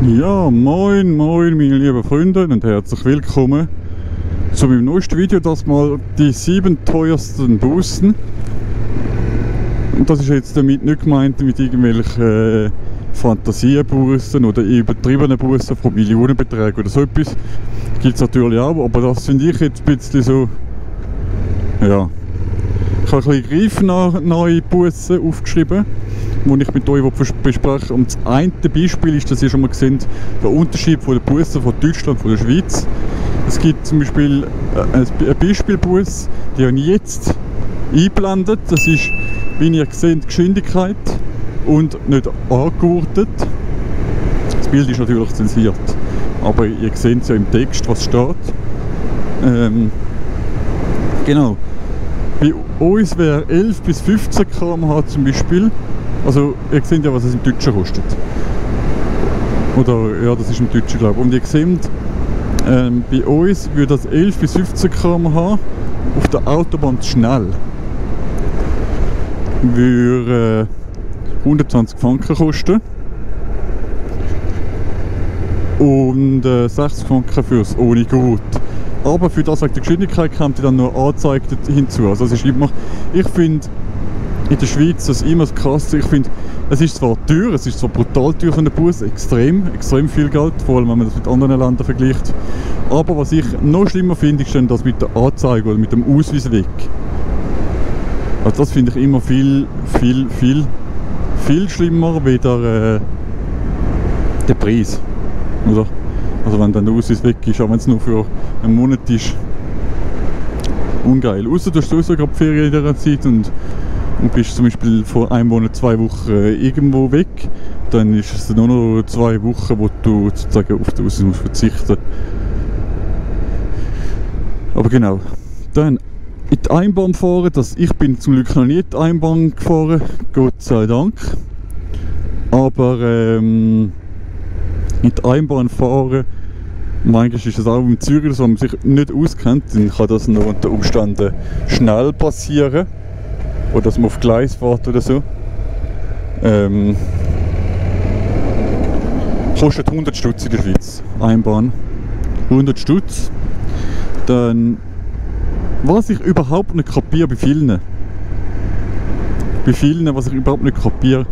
Ja, moin, moin meine lieben Freunde und herzlich willkommen zu meinem neuesten Video, das mal die 7 teuersten Bussen. Und das ist jetzt damit nicht gemeint mit irgendwelchen Fantasiebussen oder übertriebenen Bussen von Millionenbeträgen oder so etwas. Gibt es natürlich auch, aber das finde ich jetzt ein bisschen so, ja. Ich habe ein bisschen greifnahe Bussen aufgeschrieben, die ich mit euch bespreche. Und das eine Beispiel ist, dass ihr schon mal gesehen habt, der Unterschied von den Bussen von Deutschland und von der Schweiz. Es gibt zum Beispiel einen Beispielbus, den habe ich jetzt eingeblendet. Das ist, wie ihr seht, die Geschwindigkeit und nicht angegurtet. Das Bild ist natürlich zensiert, aber ihr seht es ja im Text, was steht. Genau. Bei uns wäre 11 bis 15 km/h zum Beispiel. Also, ihr seht ja, was es im Deutschen kostet. Oder, ja, das ist im Deutschen, glaube ich. Und ihr seht, bei uns würde das 11 bis 15 km/h auf der Autobahn zu schnell. Würde 120 Franken kosten. Und 60 Franken fürs ohne Gurt. Aber für das wegen der Geschwindigkeit kommt dann noch angezeigt hinzu. Also es ist immer, ich finde in der Schweiz das immer das Krasse. Ich finde, es ist zwar teuer, es ist zwar brutal teuer von der Bus, extrem viel Geld, vor allem wenn man das mit anderen Ländern vergleicht. Aber was ich noch schlimmer finde, ist dann das mit der Anzeige oder mit dem Ausweis weg. Also das finde ich immer viel schlimmer wieder der Preis, oder? Also wenn dann der Ausweis weg ist, auch wenn es nur für einen Monat ist, ungeil. Außer du hast sowieso gerade Ferien in dieser Zeit und bist zum Beispiel vor einem Monat, 2 Wochen irgendwo weg, dann ist es nur noch 2 Wochen, wo du sozusagen auf den Ausweis musst verzichten. Aber genau. Dann in die Einbahn fahren, ich bin zum Glück noch nie in die Einbahn gefahren, Gott sei Dank. Aber in die Einbahn fahren, manchmal ist es auch im Zug, wenn man sich nicht auskennt, dann kann das noch unter Umständen schnell passieren. Oder dass man auf Gleis fährt oder so. Kostet 100 Stutz in der Schweiz, Einbahn. 100 Stutz. Dann, was ich überhaupt nicht kapiere bei vielen, was ich überhaupt nicht kapiere,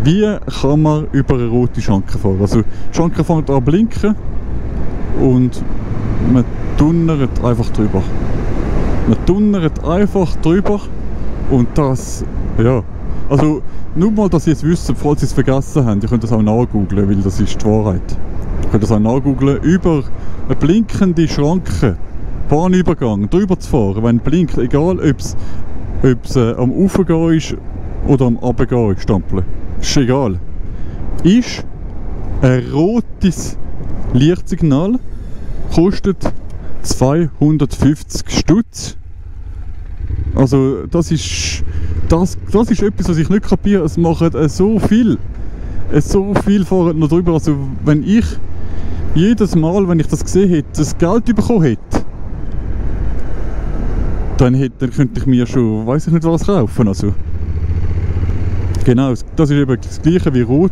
wie kann man über eine rote Schranke fahren? Also die Schranke fängt an zu blinken und man tunnert einfach drüber. Man tunnert einfach drüber und das, ja, also nur mal, dass ihr es wisst, falls ihr es vergessen habt, ihr könnt das auch nachgoogeln, weil das ist die Wahrheit. Ihr könnt das auch nachgoogeln, über eine blinkende Schranke, Bahnübergang, drüber zu fahren, wenn es blinkt, egal ob es am Aufgehen ist oder am Runtergehen ist, Stampeln. Ist egal. Ist ein rotes Lichtsignal, kostet 250 Stutz. Also das ist etwas, was ich nicht kapiere. Es machen so viel fahren noch drüber. Also wenn ich jedes Mal, wenn ich das gesehen hätte, das Geld bekommen hätte, dann könnte ich mir schon, weiß ich nicht was kaufen. Also genau, das ist eben das gleiche wie Rot.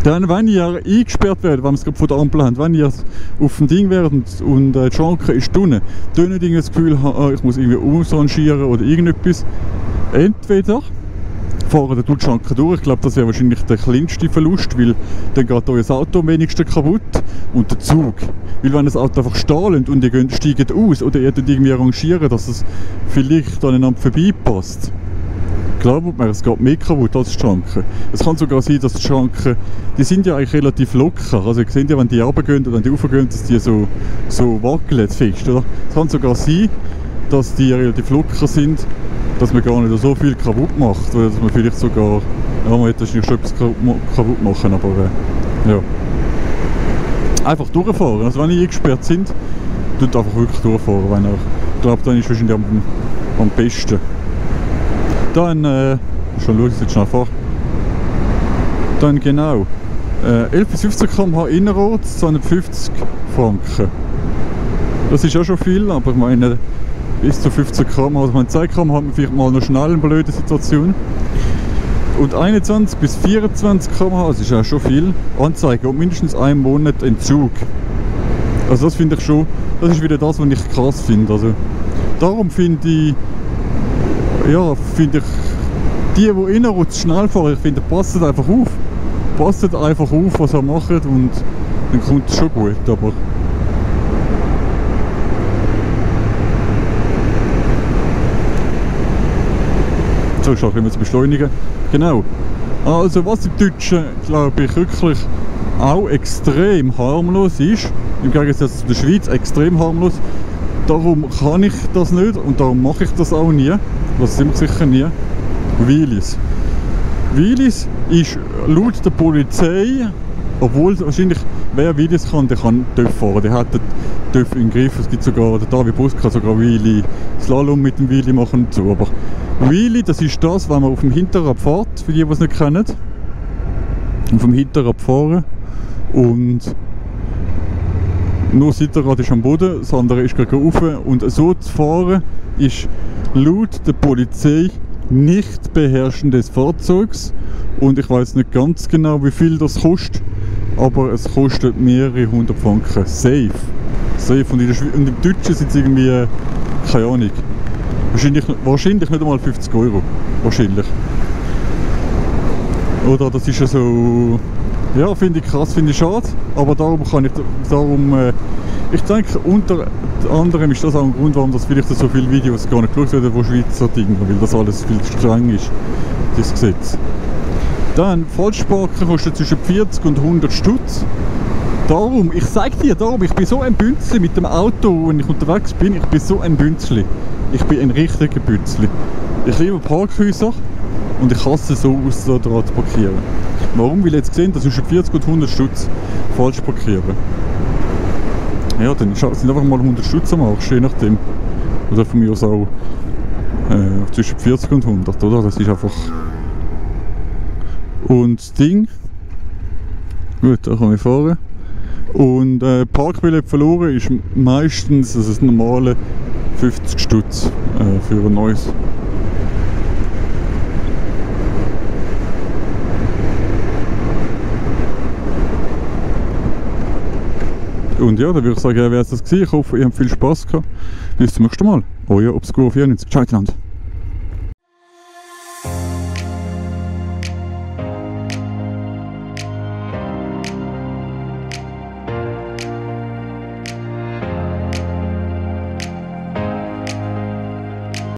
Dann, wenn ihr eingesperrt werdet, wenn wir es gerade von der Ampel haben, wenn ihr auf dem Ding werdet und die Schranke ist unten, dann nicht das Gefühl haben, ich muss irgendwie ausrangieren oder irgendetwas. Entweder fahren ihr durch die Schranke durch, ich glaube, das wäre wahrscheinlich der kleinste Verlust, weil dann geht euer Auto am wenigsten kaputt und der Zug. Weil wenn das Auto einfach stehen lässt und ihr steigt aus oder ihr irgendwie arrangieren, dass es vielleicht aneinander vorbeipasst, glaubt mir, es geht mehr kaputt als die Schranken. Es kann sogar sein, dass die Schranken, die sind ja eigentlich relativ locker. Also ihr seht ja, wenn die runtergehen und wenn die raufgehen, dass die so wackeln fest, oder? Es kann sogar sein, dass die relativ locker sind, dass man gar nicht so viel kaputt macht. Oder dass man vielleicht sogar, ja, man hätte wahrscheinlich schon etwas kaputt machen, aber ja. Einfach durchfahren. Also wenn ihr eingesperrt sind, tut einfach wirklich durchfahren. Ich glaube, dann ist wahrscheinlich am besten. Dann, schon schauen, dass ich jetzt schnell fahre. Dann genau, 11 bis 15 km/h innerorts, 250 Franken. Das ist ja schon viel, aber ich meine, bis zu 15 km/h, also 10 km/h hat man vielleicht mal noch schnell eine blöde Situation. Und 21 bis 24 km/h, das ist auch schon viel, Anzeige und mindestens einen Monat Entzug. Also das finde ich schon, das ist wieder das, was ich krass finde. Also darum finde ich, die innerorts schnell fahren, ich finde, passt einfach auf. Passt einfach auf, was ihr macht und dann kommt es schon gut. Aber so, ich muss beschleunigen. Genau. Also was im Deutschen, glaube ich, wirklich auch extrem harmlos ist, im Gegensatz zu der Schweiz extrem harmlos. Darum kann ich das nicht und darum mache ich das auch nie. Das sind wir sicher nie. Wheelies. Wheelies ist laut der Polizei, obwohl wahrscheinlich wer Wheelies kann, der kann TÜV fahren. Der hat den TÜV im Griff. Es gibt sogar, der David Bus kann sogar Wheelie, Slalom mit dem Wheelie machen und so. Aber Wheelie, das ist das, wenn man auf dem Hinterrad fährt, für die es nicht kennen. Auf dem Hinterrad fahren und nur das Hinterrad ist am Boden, das andere ist gerade rauf. Und so zu fahren ist laut der Polizei nicht Beherrschen des Fahrzeugs. Und ich weiß nicht ganz genau, wie viel das kostet, aber es kostet mehrere 100 Franken. Safe. Und im Deutschen sind es irgendwie, keine Ahnung, wahrscheinlich nicht einmal 50 Euro. Wahrscheinlich. Oder das ist ja so, ja, finde ich krass, finde ich schade, aber ich denke, unter anderem ist das auch ein Grund, warum das vielleicht so viele Videos gar nicht geschaut werden, wo Schweizer Dinge, weil das alles viel zu streng ist, das Gesetz. Dann, Falschparken kostet zwischen 40 und 100 Stutz. Darum, ich sage dir, ich bin so ein Bünzli mit dem Auto, wenn ich unterwegs bin, ich bin so ein Bünzli. Ich bin ein richtiger Bünzli. Ich liebe Parkhäuser und ich hasse es so, ausserhalb zu parkieren. Warum? Weil ich jetzt gesehen, dass zwischen 40 und 100 Stutz falsch parkieren. Ja, dann sind einfach mal 100 Stutz am Arsch, je nachdem. Oder von mir aus auch zwischen 40 und 100, oder? Das ist einfach... Und das Ding... Gut, da kann ich fahren. Und Parkbillett verloren ist meistens das normale 50 Stutz für ein neues. Und ja, dann würde ich sagen, wäre es das gewesen. Ich hoffe, ihr habt viel Spaß gehabt. Bis zum nächsten Mal. Euer Obscuro 94. Ciao miteinander.